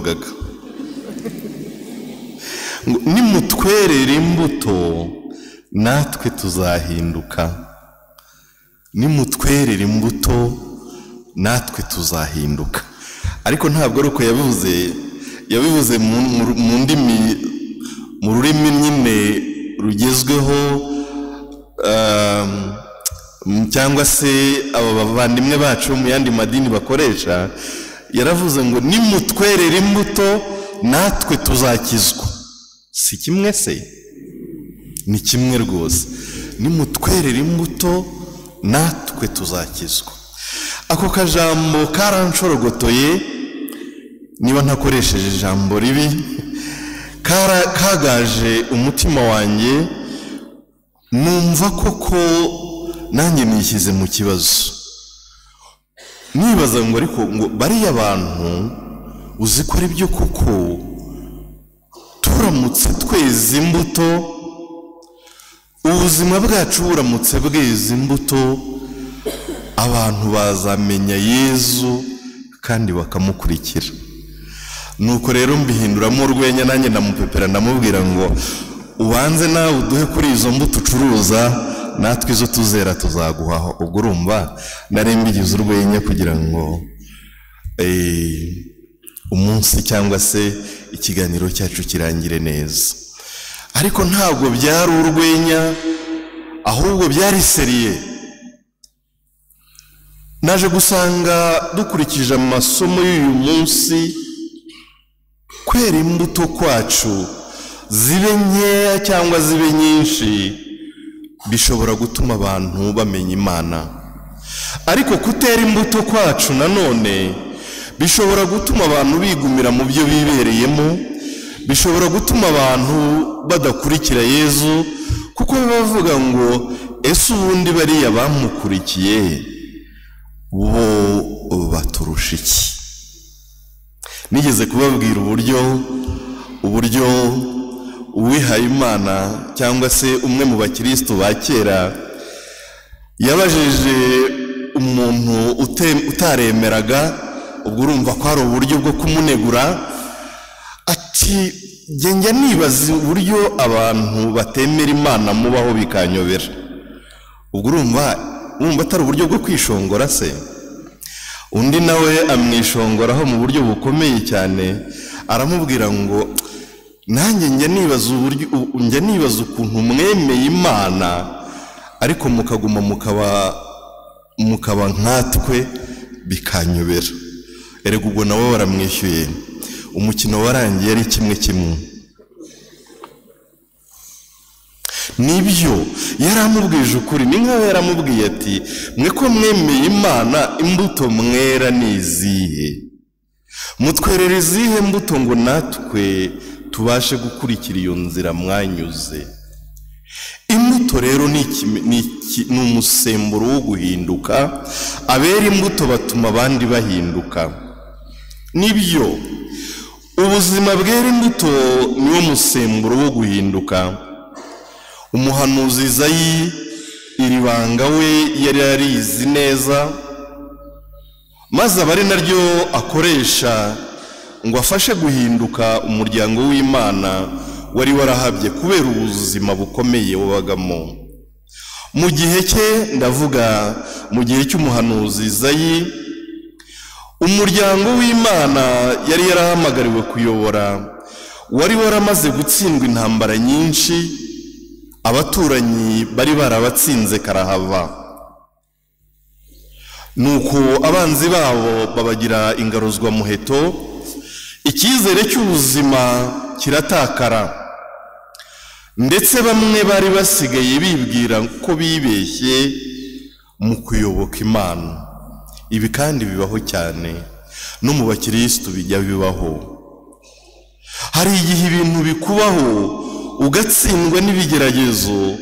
wabivugaga. Ngo nimutwerera imbuto natwe tuzahinduka, nimutwerera imbuto natwe tuzahinduka. Ariko ntabwo ari uko yabivuze, yabivuze mu ndimi, mu rurimi nyine rugezweho, cyangwa se aba bavandimwe bacu mu yandi madini bakoresha. Yaravuze ngo nimutwerera imbuto natwe tuzakizwa. Si kimwe se? Ni kimwe rwose. Nimutwerera imbuto natwe tuzakizwa. Ako kajambo karanshorogotoye, niba ntakoresheje ijambo ribi, kagaje umutima wanjye, numva koko nanjye nishyize mu kibazo. Nibaza ngo ariko ngo bariya bantu uzi ko ari byo koko, turamutse tweza imbuto, ubuzima bwacu buramutse bweza imbuto, abantu bazamenya Yezu kandi bakamukurikira. Nuko rero mbihinduramo urwenya, nanjye ndamupepera ndamubwira ngo ubanze nawe uduhe kuri izo mbuto ucuruza, natwe izo tuzera tuzaguhaho. Ubwo urumva nari mbigize urwenya kugira ngo umunsi cyangwa se ikiganiro cyacu kirangire neza. Ariko ntabwo byari urwenya, ahubwo byari seriye. Naje gusanga dukurikije amasomo y'uyu munsi, kwera imbuto kwacu zibe nkeya cyangwa zibe nyinshi bishobora gutuma abantu bamenya Imana. Ariko kutera imbuto kwacu nanone bishobora gutuma abantu bigumira mu byo bibereyemo, bishobora gutuma abantu badakurikira Yezu, kuko bavuga ngo ese ubundi bariya bamukurikiye bo baturusha iki? Nigeze kubabwira uburyo uwihaye Imana cyangwa se umwe mu bakristo ba kera yabajije umuntu utaremeraga, ubwo urumva ko ari uburyo bwo kumunegura, ati njya nibaza uburyo abantu batemera Imana mubaho bikanyobera. Ubwo urumva atari uburyo bwo kwishongora se? Undi nawe amwishongoraho mu buryo bukomeye cyane, aramubwira ngo nanjye njya nibaza uburyo, njya nibaza ukuntu mwemeye Imana ariko mukaguma mukaba nkatwe bikanyobera. Erega ubwo nawe baramwishyuye, umukino warangiye ari kimwe kimwe. Nibyo yaramubwije ukuri, ni nkaho yaramubwiye ati mwe ko mwemeye Imana, imbuto mwera ni izihe? Mutwerera izihe mbuto ngo natwe tubashe gukurikira iyo nzira mwanyuze? Imbuto rero ni umusemburo wo guhinduka. Abera imbuto batuma abandi bahinduka. Nibyo, ubuzima bwera imbuto niwo musemburo wo guhinduka. Umuhanuzi Izayi iri banga we yari yarizi neza, maze aba ari naryo akoresha ngo afashe guhinduka umuryango w'Imana wari warahabye kubera ubuzima bukomeye wabagamo. Mu gihe cye, ndavuga mu gihe cy'umuhanuzi Izayi, umuryango w'Imana yari yarahamagariwe kuyobora wari waramaze gutsindwa intambara nyinshi, abaturanyi bari barabatsinze karahava. Nuko abanzi babo babagira ingaruzwa muheto, icyizere cy'ubuzima kiratakara, ndetse bamwe bari basigaye bibwira ko bibeshye mu kuyoboka Imana. Ibi kandi bibaho cyane no mu bakristo bijya bibaho. Hari igihe ibintu bikubaho ugatsindwa n'ibigeragezo,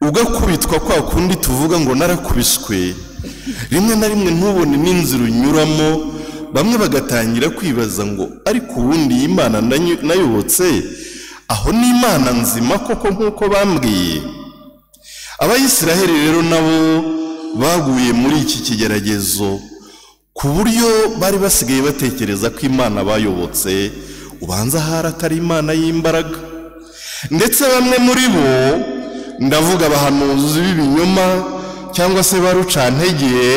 ugakubitwa kwa kundi tuvuga ngo narakubiswe, rimwe na rimwe ntubone n'inzira unyuramo, bamwe bagatangira kwibaza ngo ariko ubundi Imana nayobotse aho ni Imana nzima koko nk'uko bambwiye? Abayisiraheli rero nabo baguye muri iki kigeragezo ku buryo bari basigaye batekereza ko Imana bayobotse ubanza ahari atari Imana y'imbaraga. Ndetse bamwe muri bo, ndavuga abahanuzi b'ibinyoma cyangwa se barucantege,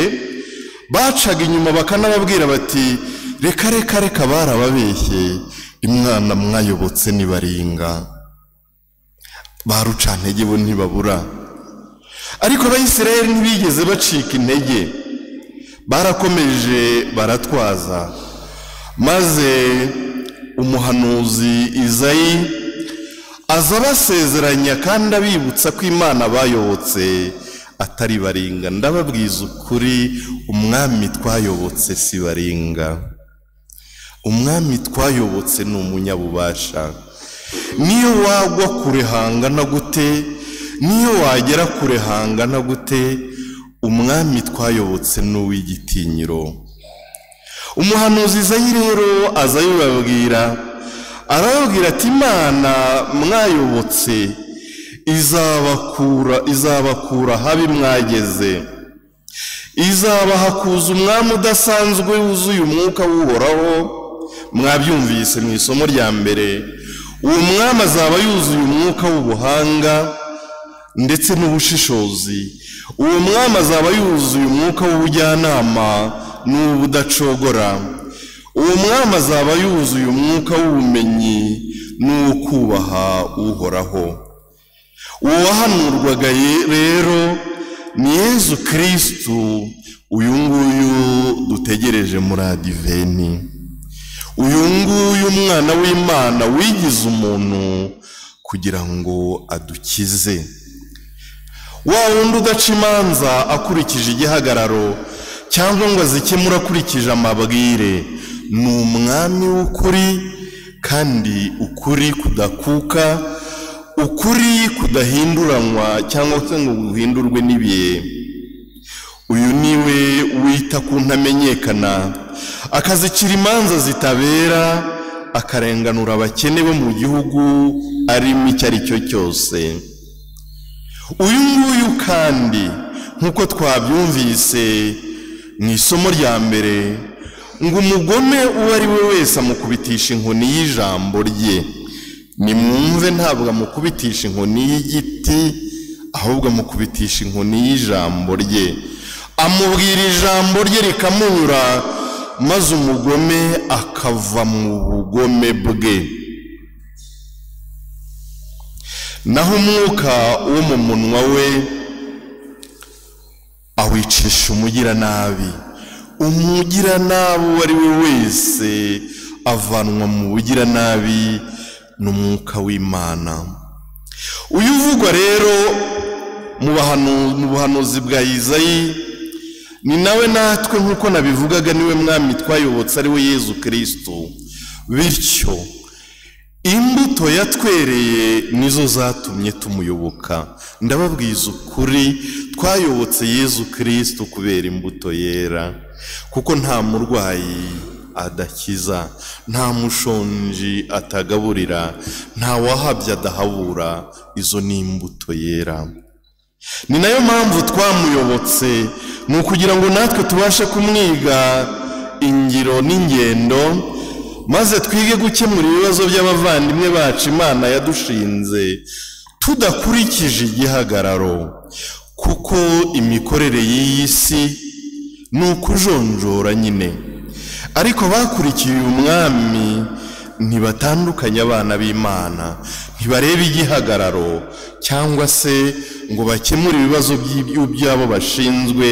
bacaga inyuma bakanababwira bati reka reka reka, barababeshye, Imana mwayobotse nibaringa. Barucantege bo ntibabura. Ariko Abayisiraheli ntibigeze bacika intege, barakomeje baratwaza. Maze umuhanuzi Izayi aza abasezeranya kandi abibutsa ko Imana bayobotse atari baringa. Ndababwiza ukuri, umwami twayobotse si baringa. Umwami twayobotse ni umunyabubasha. Niyo wagwa kure hangana gute, niyo wagera kure hangana gute, umwami twayobotse ni uw'igitinyiro. Umuhanuzi Izayi rero aza abibabwira, arababwira ati Imana mwayobotse izabakura habi mwageze, izabahakuza umwami udasanzwe wuzuye umwuka w'Uhoraho. Mwabyumvise mu isomo rya mbere, uwo mwami azaba yuzuye umwuka w'ubuhanga ndetse n'ubushishozi. Uwo mwami azaba yuzuye umwuka w'ubujyanama n'ubudacogora. Uwo mwami azaba yuzuye umwuka w'ubumenyi n'ukubaha Uhoraho. Uwo wahanurwaga rero ni Yezu Kristu, uyu nguyu dutegereje muri Adiveni. Uyu nguyu umwana w'Imana wigize umuntu kugira ngo adukize. Wa wundi udaca imanza akurikije igihagararo cyangwa ngo azikemure akurikije amabwire, ni umwami w'ukuri, kandi ukuri kudakuka, ukuri kudahinduranwa cyangwa se ngo guhindurwe n'ibihe. Uyu niwe wita ku ntamenyekana, akazicira imanza zitabera, akarenganura abakene bo mu gihugu arimo icyo ari cyo cyose. Uyu nguyu kandi nk'uko twabyumvise mu isomo rya mbere, ngo umugome uwo ari we wese amukubitisha inkoni y'ijambo rye. Nimwumve, ntabwo amukubitisha inkoni y'igiti, ahubwo amukubitisha inkoni y'ijambo rye. Amubwira ijambo rye rikamunyura, maze umugome akava mu bugome bwe. Naho umwuka wo mu munwa we awicisha umugiranabi. Umugiranabi uwo ari we wese avanwa mu bugiranabi n'umwuka w'Imana. Uyu uvugwa rero mu buhanuzi bwa Izayi ni nawe natwe, nk'uko nabivugaga, niwe mwami twayobotse ari we Yezu Kristo. Bityo imbuto yatwereye nizo zatumye tumuyoboka. Ndababwiza ukuri, twayobotse Yezu Kristo kubera imbuto yera, kuko nta murwayi adakiza, nta mushonji atagaburira, nta wahabye adahabura. Izo ni imbuto yera. Ni nayo mpamvu twamuyobotse, ni ukugira ngo natwe tubashe kumwiga ingiro n'ingendo, maze twige gukemura ibibazo by'abavandimwe bacu Imana yadushinze tudakurikije igihagararo, kuko imikorere y'iyi si ni ukujonjora nyine. Ariko bakurikiye uyu mwami ntibatandukanye abana b'Imana, ntibareba igihagararo cyangwa se ngo bakemure ibibazo by'abo bashinzwe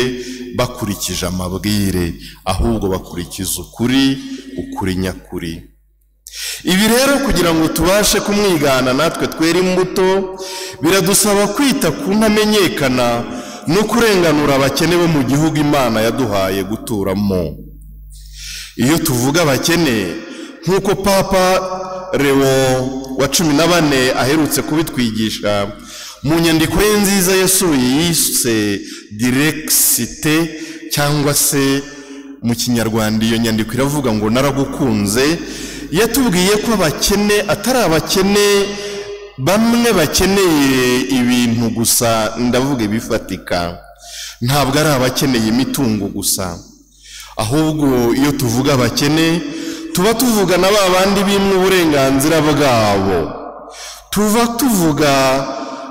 bakurikije amabwire, ahubwo bakurikiza ukuri, ukuri nyakuri. Ibi rero kugira ngo tubashe kumwigana natwe twere imbuto, biradusaba kwita ku ntamenyekana no kurenganura abakene bo mu gihugu Imana yaduhaye guturamo. Iyo tuvuga abakene, nk'uko Papa Leo wa 14 aherutse kubitwigisha mu nyandiko ye nziza yasuye yise Direxite, cyangwa se mu Kinyarwanda iyo nyandiko iravuga ngo naragukunze, yatubwiye ko abakene atari abakene bamwe bakeneye ibintu gusa, ndavuga ibifatika, ntabwo ari abakeneye imitungo gusa, Ahubwo iyo tuvuga abakene tuba tuvuga na ba bandi bimwe uburenganzira bwabo, tuba tuvuga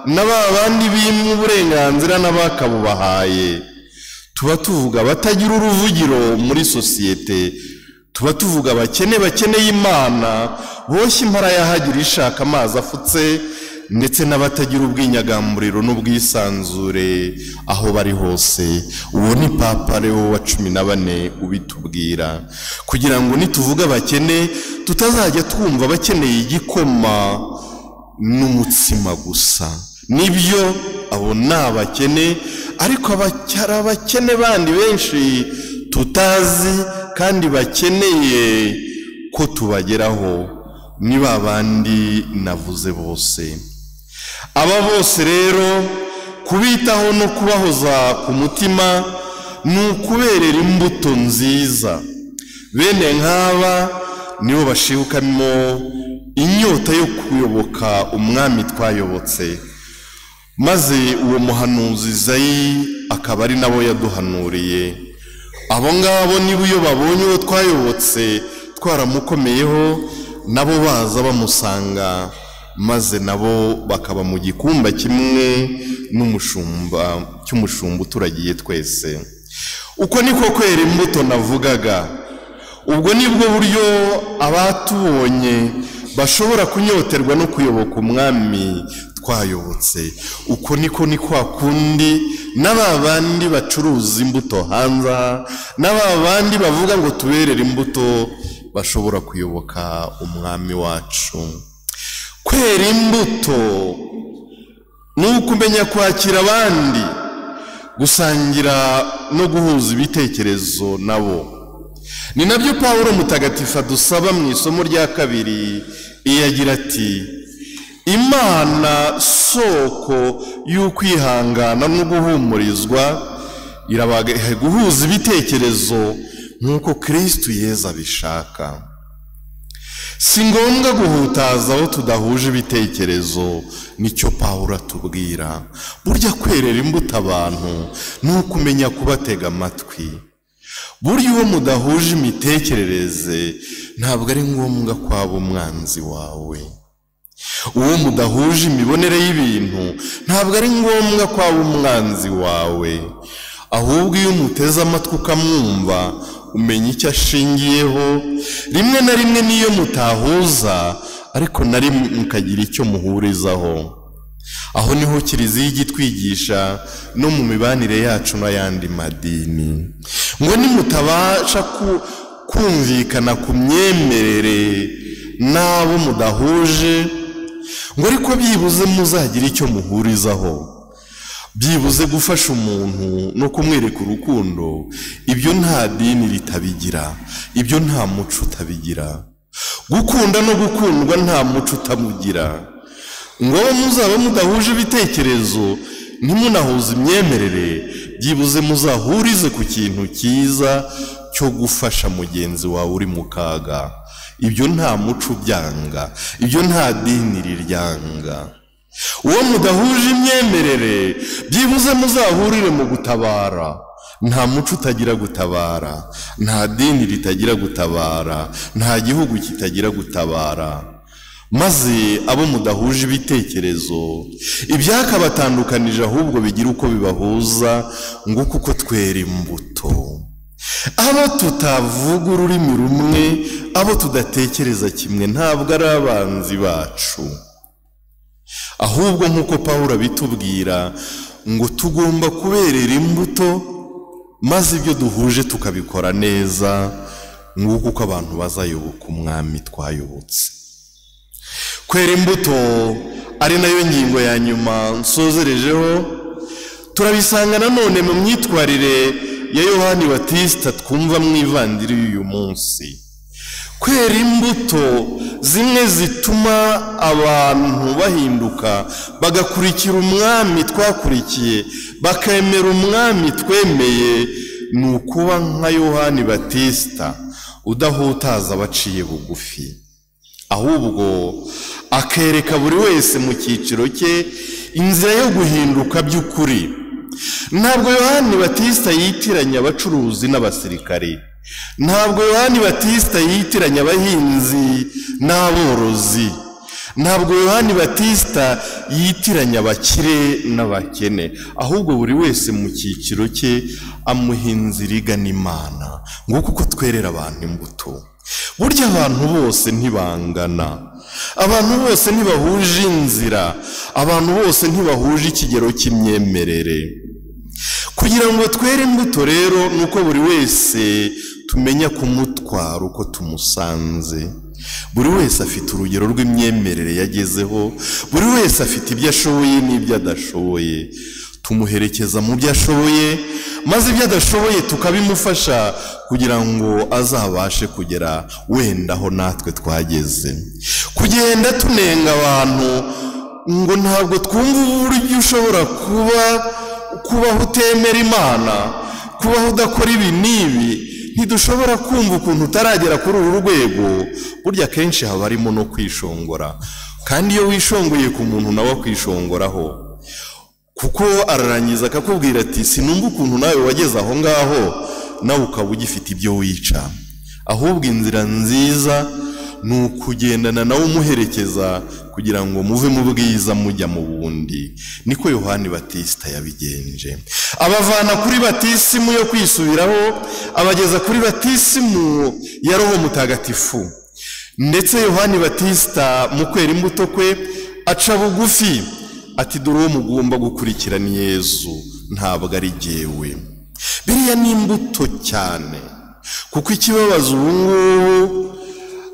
na ba bandi bimwe uburenganzira n'abakabubahaye, tuba tuvuga abatagira uruvugiro muri sosiyete, tuba tuvuga abakene bakeneye Imana, boshye impara yahagira ishaka amazi afutse, ndetse n'abatagira ubwinyagamburiro n'ubwisanzure aho bari hose. Uwo ni Papa Leo wa 14 ubitubwira, kugira ngo nituvuga abakene tutazajya twumva bakeneye igikoma n'umutsima gusa. Nibyo, abo ni abakene, ariko abakene bandi benshi tutazi kandi bakeneye ko tubageraho ni ba bandi navuze bose. Aba bose rero kubitaho no kubahoza ku mutima ni ukuberera imbuto nziza. Bene nk'aba nibo bashibukamo inyota yo kuyoboka umwami twayobotse, maze uwo muhanuzi Izayi akaba ari nabo yaduhanuriye. Abo ngabo niba iyo babonye uwo twayobotse twaramukomeyeho, nabo baza bamusanga, maze nabo bakaba mu gikumba kimwe n'umushumba cy'umushumba uturagiye twese. Uko niko kwera imbuto navugaga. Ubwo nibwo buryo abatubonye bashobora kunyoterwa no kuyoboka umwami twayobotse. Uko niko ni kwa kundi n'aba bandi bacuruza imbuto hanze, n'aba bandi bavuga ngo tuberere imbuto, bashobora kuyoboka umwami wacu. Kwera imbuto ni ukumenya kwakira abandi, gusangira no guhuza ibitekerezo nabo. Ni nabyo Pawulo mutagatifu adusaba mu isomo rya kabiri, iyo agira ati: Imana soko y'ukwihangana no guhumurizwa irabaha guhuza ibitekerezo nk'uko Kristu Yezu abishaka. Si ngombwa guhutaza aho tudahuje ibitekerezo, nicyo Pawulo atubwira. Burya kwerera imbuto abantu ni ukumenya kubatega amatwi. Burya uwo mudahuje imitekerereze ntabwo ari ngombwa kwaba umwanzi wawe. Uwo mudahuje imibonere y'ibintu ntabwo ari ngombwa kwaba umwanzi wawe. Ahubwo iyo umuteze amatwi ukamwumva, umenya icyo ashingiyeho. Rimwe na rimwe niyo mutahuza, ariko na rimwe mukagira icyo muhurizaho. Aho niho Kiliziya ijya itwigisha no mu mibanire yacu n'ayandi madini, ngo nimutabasha kumvikana ku myemerere n'abo mudahuje, ngo ariko byibuze muzagira icyo muhurizaho. Byibuze gufasha umuntu no kumwereka urukundo, ibyo nta dini ritabigira, ibyo nta muco utabigira. Gukunda no gukundwa nta muco utamugira. Ngo abo muzaba mudahuje ibitekerezo, ntimunahuze imyemerere, byibuze muzahurize ku kintu cyiza cyo gufasha mugenzi wawe uri mu kaga. Ibyo nta muco ubyanga, ibyo nta dini riryanga. Uwo mudahuje imyemerere, byibuze muzahurire mu gutabara. Nta muco utagira gutabara, nta dini ritagira gutabara, nta gihugu kitagira gutabara. Maze abo mudahuje ibitekerezo, ibyakabatandukanije ahubwo bigira uko bibahuza, ngo kuko twera imbuto. Abo tutavuga ururimi rumwe, abo tudatekereza kimwe, ntabwo ari abanzi bacu. Ahubwo nk'uko Pawulo abitubwira, ngo tugomba kuberera imbuto, maze ibyo duhuje tukabikora neza, nguko uko abantu bazayoboka umwami twayobotse. Kwera imbuto ari nayo ngingo ya nyuma nsozerejeho, turabisanga nanone mu myitwarire ya Yohani Batista twumva mu ivandiri y'uyu munsi. Kwera imbuto zimwe zituma abantu bahinduka, bagakurikira umwami twakurikiye, bakemera umwami twemeye, ni ukuba nka Yohani Batista udahutaza abaciye bugufi, ahubwo akereka buri wese mu cyiciro cye inzira yo guhinduka by'ukuri. Ntabwo Yohani Batista yitiranya abacuruzi n'abasirikari, Ntabwo Yohani Batista yitiranya abahinzi n'aborozi, ntabwo Yohani Batista yitiranya abakire n'abakene, ahubwo buri wese mu cyiciro cye amuha inzira igana Imana. Nguko uko twerera abantu imbuto. Burya abantu bose ntibangana, abantu bose ntibahuje inzira, abantu bose ntibahuje ikigero cy'imyemerere. Kugira ngo twere imbuto rero ni uko buri wese tumenya kumutwara uko tumusanze. Buri wese afite urugero rw'imyemerere yagezeho, buri wese afite ibyo ashoboye n'ibyo adashoboye. Tumuherekeza mu byo ashoboye, maze ibyo adashoboye tukabimufasha kugira ngo azabashe kugera wenda aho natwe twageze. Kugenda tunenga abantu ngo ntabwo twumva uburyo ushobora kubaho utemera Imana, kubaho udakora ibi n'ibi, ntidushobora kumva ukuntu utaragera kuri uru rwego. Burya kenshi haba harimo no kwishongora, kandi iyo wishongoye ku muntu nawe akwishongoraho, kuko ararangiza akakubwira ati sinumva ukuntu nawe wageze aho ngaho, nawe ukaba ugifite ibyo wica. Ahubwo inzira nziza ni ukugendana nawe umuherekeza kugira ngo muve mu bwiza mujya mu bundi. Niko Yohani Batista yabigenje, abavana kuri batisimu yo kwisubiraho, abageza kuri batisimu ya Roho Mutagatifu. Ndetse Yohani Batista mu kwera imbuto kwe aca bugufi ati dore uwo mugomba gukurikira ni Yezu, ntabwo ari jyewe. Biriya ni imbuto cyane, kuko ikibabaza ubu ngubu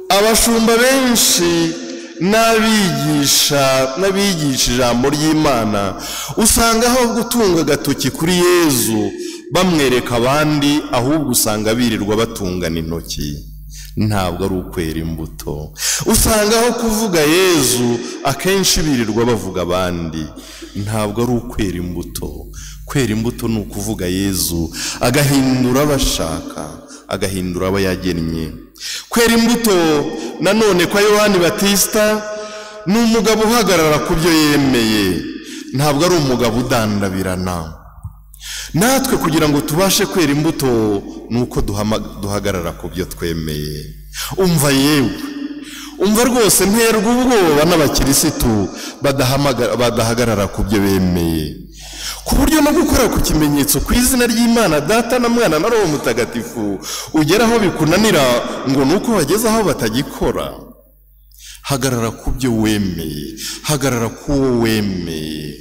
abashumba benshi n'abigisha ijambo ry'Imana usanga aho gutunga agatoki kuri Yezu bamwereka abandi, ahubwo usanga birirwa batungana intoki. Ntabwo ari ukwera imbuto. Usanga aho kuvuga Yezu akenshi birirwa bavuga abandi. Ntabwo ari ukwera imbuto. Kwera imbuto ni ukuvuga Yezu agahindura abashaka, agahindura abo yagennye. Kwera imbuto nanone kwa Yohani Batista ni umugabo uhagarara ku byo yemeye, ntabwo ari umugabo udandabirana. Natwe kugira ngo tubashe kwera imbuto ni uko duhagarara ku byo twemeye. Umva yewe, umva rwose, nterwa ubwoba n'abakirisitu badahagarara ku byo bemeye, ku buryo no gukora ku kimenyetso ku izina ry'Imana Data na Mwana na Roho Mutagatifu ugera aho bikunanira ngo nuko bageze aho batagikora. Hagarara ku byo wemeye, hagarara ku wo wemeye,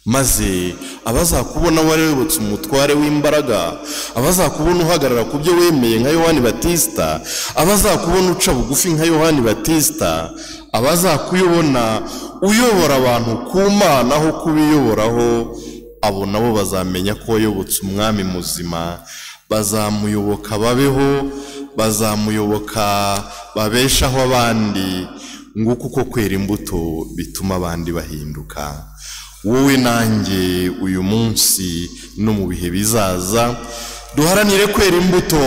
maze abazakubona warayobotse umutware w'imbaraga, abazakubona uhagarara ku byo wemeye nka Yohani Batista, abazakubona uca bugufi nka Yohani Batista, abazakuyobona uyobora abantu ku Mana aho kubiyoboraho, abo nabo bazamenya ko wayobotse umwami muzima, bazamuyoboka babeho, bazamuyoboka babeshaho abandi. Nguko uko kwera imbuto bituma abandi bahinduka. Wowe nanjye uyu munsi no mu bihe bizaza duharanire kwera imbuto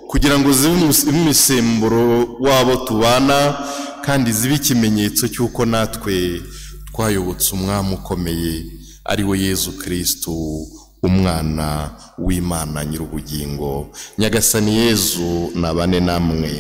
kugira ngo zibe imisemburo wabo tubana, kandi zibe ikimenyetso cy'uko natwe twayobotse umwami ukomeye ari we Yezu Kristo, umwana w'Imana nyir'ubugingo. Nyagasani Yezu nabane namwe.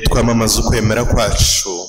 Twamamaza ukwemera kwacu.